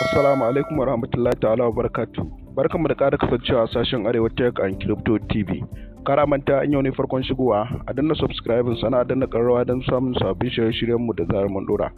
Assalamu alaikum wa rahmatullahi ta'ala wa barakatuh. Barkanmu da ƙara kasancewa a sashen Arewa Tech and Crypto TV. Kar a manta, in yau ne farkon shigowa, a danna subscribe sana a danna ƙararrawa don samun sabbin shirye-shiryenmu da zarar mun ɗora.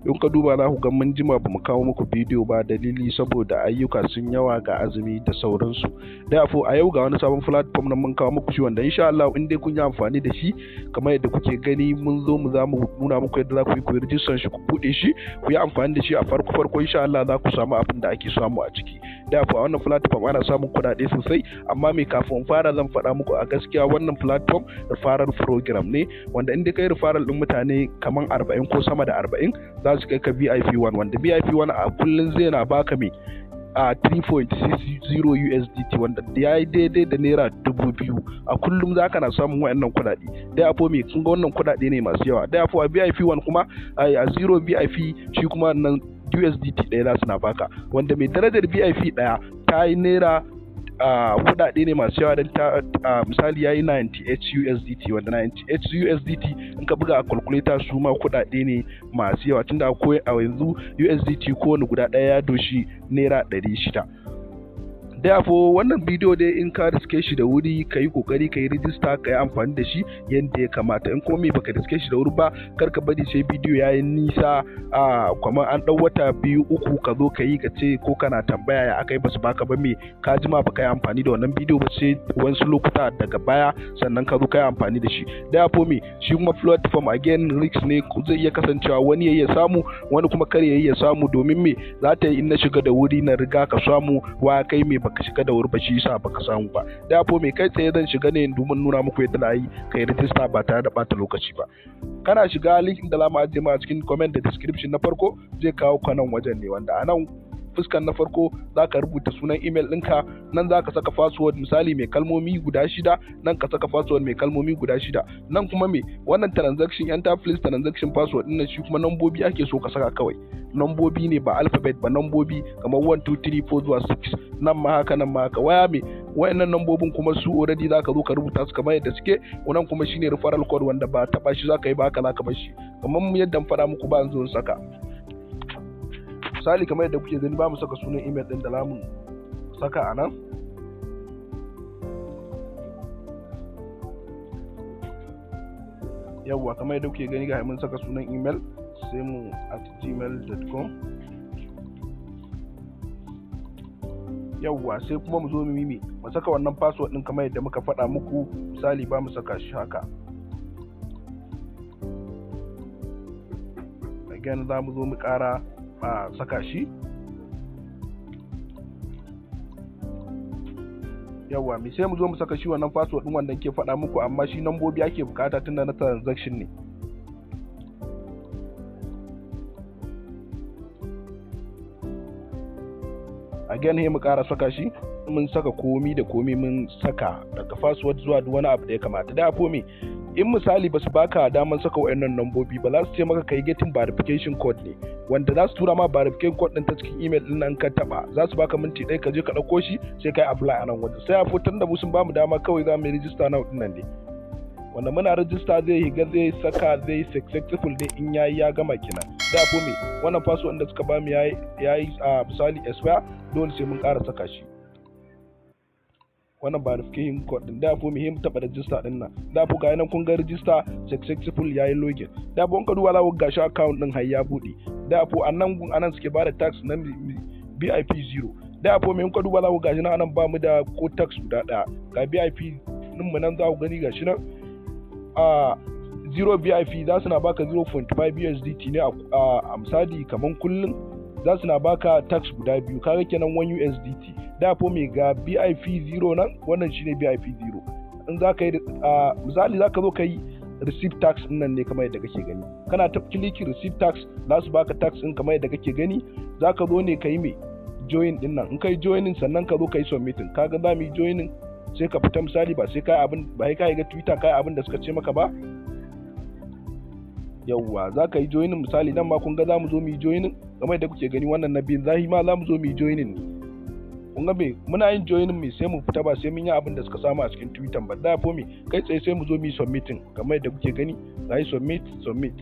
In ka duba za ku ga mun jima ba mu kawo muku bidiyo ba, dalili saboda ayyuka sun yawa, ga azumi da sauransu. Therefore, a yau ga wani sabon platform nan mun kawo muku shi, wanda insha Allah in dai kun yi amfani da shi kamar yadda kuke gani mun zo mu za mu nuna muku yadda za ku yi ku yi rijistar shi, ku buɗe shi, ku yi amfani da shi, a farko farko insha Allah za ku samu abin da ake samu a ciki. Therefore, a wannan platform ana samun kuɗaɗe sosai. Amma me kafin fara, zan faɗa muku a gaskiya, wannan platform referral program ne, wanda in dai kai referral ɗin mutane kaman 40 ko sama da 40, za su kai ka VIP 1, wanda VIP 1 a kullum zai na baka me a 3.60 USDT, wanda ya yi daidai da ₦2,000 a kullum. Za ka na samun wayannan kuɗaɗe. Therefore me, kun ga wannan kuɗaɗe ne masu yawa. Therefore, a VIP 1 kuma, a 0 VIP shi kuma nan USDT 1 za su na baka, wanda mai darajar VIP 1 ta yi naira kuɗaɗe ne masu yawa, don ta misali ya yi 98 USDT, wanda 98 USDT in ka buga a calculator su ma kuɗaɗe ne masu yawa, tunda akwai a yanzu USDT kowane guda ɗaya ya doshi ₦600. Therefore, wannan bidiyo dai in ka riske shi da wuri, ka yi kokari ka yi rijista, ka yi amfani da shi yadda ya kamata. In kuma me baka riske shi da wuri ba, kar ka bari sai bidiyo ya yi nisa, a kuma an ɗau wata biyu uku, ka zo ka yi ka ce ko kana tambaya ya aka yi basu baka ba. Me ka jima baka yi amfani da wannan bidiyo ba, sai wasu lokuta daga baya sannan ka zo ka yi amfani da shi. Therefore me, shi kuma platform again risk ne, zai iya kasancewa wani ya samu, wani kuma kar ya iya samu, domin me, za ta yi in na shiga da wuri na riga ka samu, wa kai me baka shiga da wuri ba, shi yasa baka samu ba. Therefore me, kai tsaye zan shiga ne domin nuna muku yadda za a yi kai rijista ba tare da bata lokaci ba. Kana shiga link da zamu ajiye ma a cikin comment da description na farko, zai kawo ka nan wajen ne, wanda a nan fuskan na farko za ka rubuta sunan email ɗinka, nan za ka saka password, misali mai kalmomi guda shida, nan ka saka password mai kalmomi guda shida. Nan kuma me, wannan transaction, enter please transaction password ɗin nan, shi kuma nambobi ake so ka saka kawai, nambobi ne, ba alphabet ba, nambobi kamar 1, 2, 3, 4 zuwa 6. Nan ma haka, nan ma haka. Waya me, wayannan nambobin kuma su already zaka zo ka rubuta su kamar yadda suke. Wannan kuma shine referral code, wanda ba taba shi zaka yi ba, haka zaka bar shi kamar yadda faɗa muku ba. Yanzu saka misali kamar yadda kuke gani, ba mu saka sunan email din da zamu saka a nan. Yawwa, kamar yadda kuke gani, ga mun saka sunan email, sai mu @gmail.com. Yawwa, sai kuma mu zo mu mimi mu saka wannan password din kamar yadda muka faɗa muku. Misali, ba mu saka shi haka. Again, za mu zo mu ƙara a saka shi. Yawwa, mi sai mu zo mu saka shi wannan password din wanda ke faɗa muku, amma shi nambobi ake bukata tunda na transaction ne. Again, he mu ƙara saka shi. Mun saka komi da komi, mun saka daga password zuwa duk wani abu da ya kamata. Da me, in misali ba su baka daman saka wayannan nambobi ba, za su ce maka kai getting verification code ne, wanda za su tura ma verification code din ta cikin email din nan. Ka taba, za su baka minti 1 ka je ka dauko shi, sai kai apply a nan wajen. Sai a fitar da mu, sun bamu dama, kawai za mu yi register now din nan ne, wanda muna register zai higa, zai saka, zai successful ne. In yayi, ya gama kenan. Da ko me, wannan password da suka bamu yayi a misali expire, dole sai mun ƙara saka shi wannan verification code din. Da ko mu taɓa register din nan. Da ko ga nan, kun ga register successful, yayi login. Da ko ka duba, za ku ga shi account din har ya bude. Da ko anan gun anan suke bada task na VIP 0. Da ko me, in ka duba, za ku ga shi nan, anan ba mu da ko task guda ɗaya. Ga VIP din mu nan, za ku gani gashi nan a 0 VIP, za su na baka 0.5 USDT ne a misali kaman kullum za su na baka task guda biyu, kaga kenan 1 USDT. Da fo me, ga VIP 0 nan, wannan shine VIP 0. In za ka yi misali, za ka zo ka yi receive task din nan ne kamar yadda kake gani. Kana ta clicking receive task, za su baka task din kamar yadda kake gani. Za ka zo ne ka yi me, join din nan. In kai joining, sannan ka zo ka yi submitting. Kaga za mu yi joining, sai ka fita. Misali, ba sai kai abin ba, sai ka ga Twitter kai abin da suka ce maka ba. Yawwa, za ka yi joining. Misali, nan ma kun ga za mu zo mu yi joining kamar yadda kuke gani. Wannan na biyun zahi ma za mu zo mu yi joining ne. Kun ga me, muna yin joining mai, sai mu fita, ba sai mun yi abin da suka samu a cikin Twitter ba. Da me, kai tsaye sai mu zo mu yi submitting kamar yadda kuke gani. Ga yi submit, submit.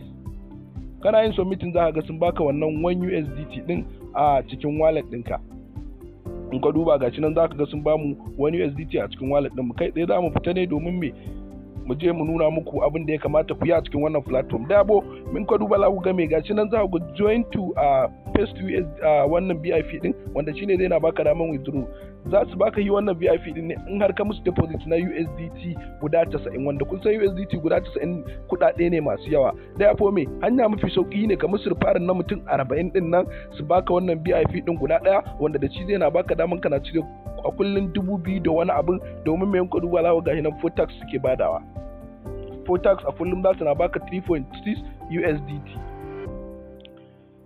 Kana yin submitting, za ka ga sun baka wannan 1 USDT din a cikin wallet ɗinka. In ka duba, gashi nan, za ka ga sun bamu 1 USDT a cikin wallet ɗin mu. Kai tsaye za mu fita ne domin me? Mu je mu nuna muku abin da ya kamata ku yi a cikin wannan platform. Dabo min ka duba, za ku ga me? Gashi nan, za ku join to a first US wannan VIP din, wanda shine zai na baka daman withdraw. Za su baka yi wannan VIP din ne in har ka musu deposit na USDT guda 90, wanda kun san USDT guda 90 kudade ne masu yawa. Therefore me, hanya mafi sauki ne ka musu referral na mutum 40 din nan, su baka wannan VIP din guda daya, wanda da shi zai na baka daman kana cire a kullun 2000 da wani abin. Domin me? Ka duba, za ku gashi nan, 4 tax suke badawa, 4 tax a kullum za su na baka 3.6 USDT.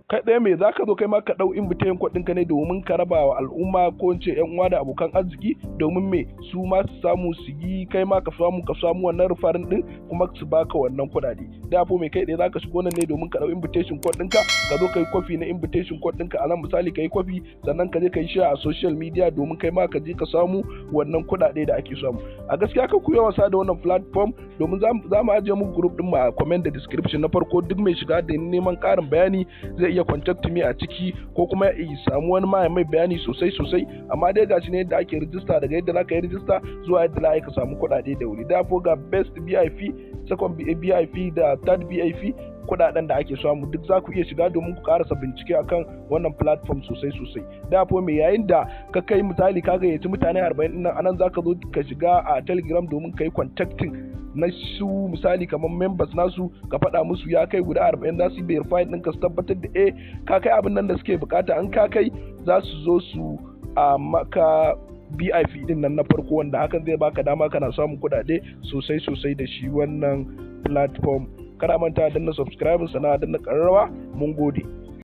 Kai ɗaya mai za ka zo kai ma ka ɗau invitation code ɗinka ne domin ka raba wa al'umma, ko in ce yan uwa da abokan arziki, domin me? Su ma su samu su yi, kai ma ka samu wannan referral ɗin, kuma su baka wannan kuɗaɗe. Da mai kai ɗaya za ka shigo nan ne domin ka ɗau invitation code ɗinka. Ka zo ka yi copy na invitation code ɗinka a nan, misali ka yi copy, sannan ka je ka yi share a social media domin kai ma ka je ka samu wannan kuɗaɗe da ake samu. A gaskiya, ka ku yi wasa da wannan platform, domin za mu ajiye muku group ɗin mu a comment da description na farko. Duk mai shiga da neman ƙarin bayani zai iya contact me a ciki, ko kuma ya samu wani ma mai bayani sosai sosai. Amma dai gashi ne yadda ake rijista, daga yadda zaka yi rijista zuwa yadda za ka samu kuɗaɗe da wuri. Da ga best VIP, second VIP da third VIP, kuɗaɗen da ake samu duk za ku iya shiga domin ku karasa bincike akan wannan platform sosai sosai. Da mai yayin da ka kai, misali ka gayyaci mutane 40 nan, anan za ka zo ka shiga a Telegram domin ka yi contacting na su, misali kamar members nasu, ka faɗa musu ya kai guda 40. Za su yi verify ɗin ka, su tabbatar da eh, ka kai abin nan da suke bukata. An ka kai, za su zo su a maka VIP din nan na farko, wanda hakan zai baka dama kana samun kuɗaɗe sosai sosai da shi wannan platform. Kada manta danna subscribe, sannan danna ƙararrawa. Mun gode.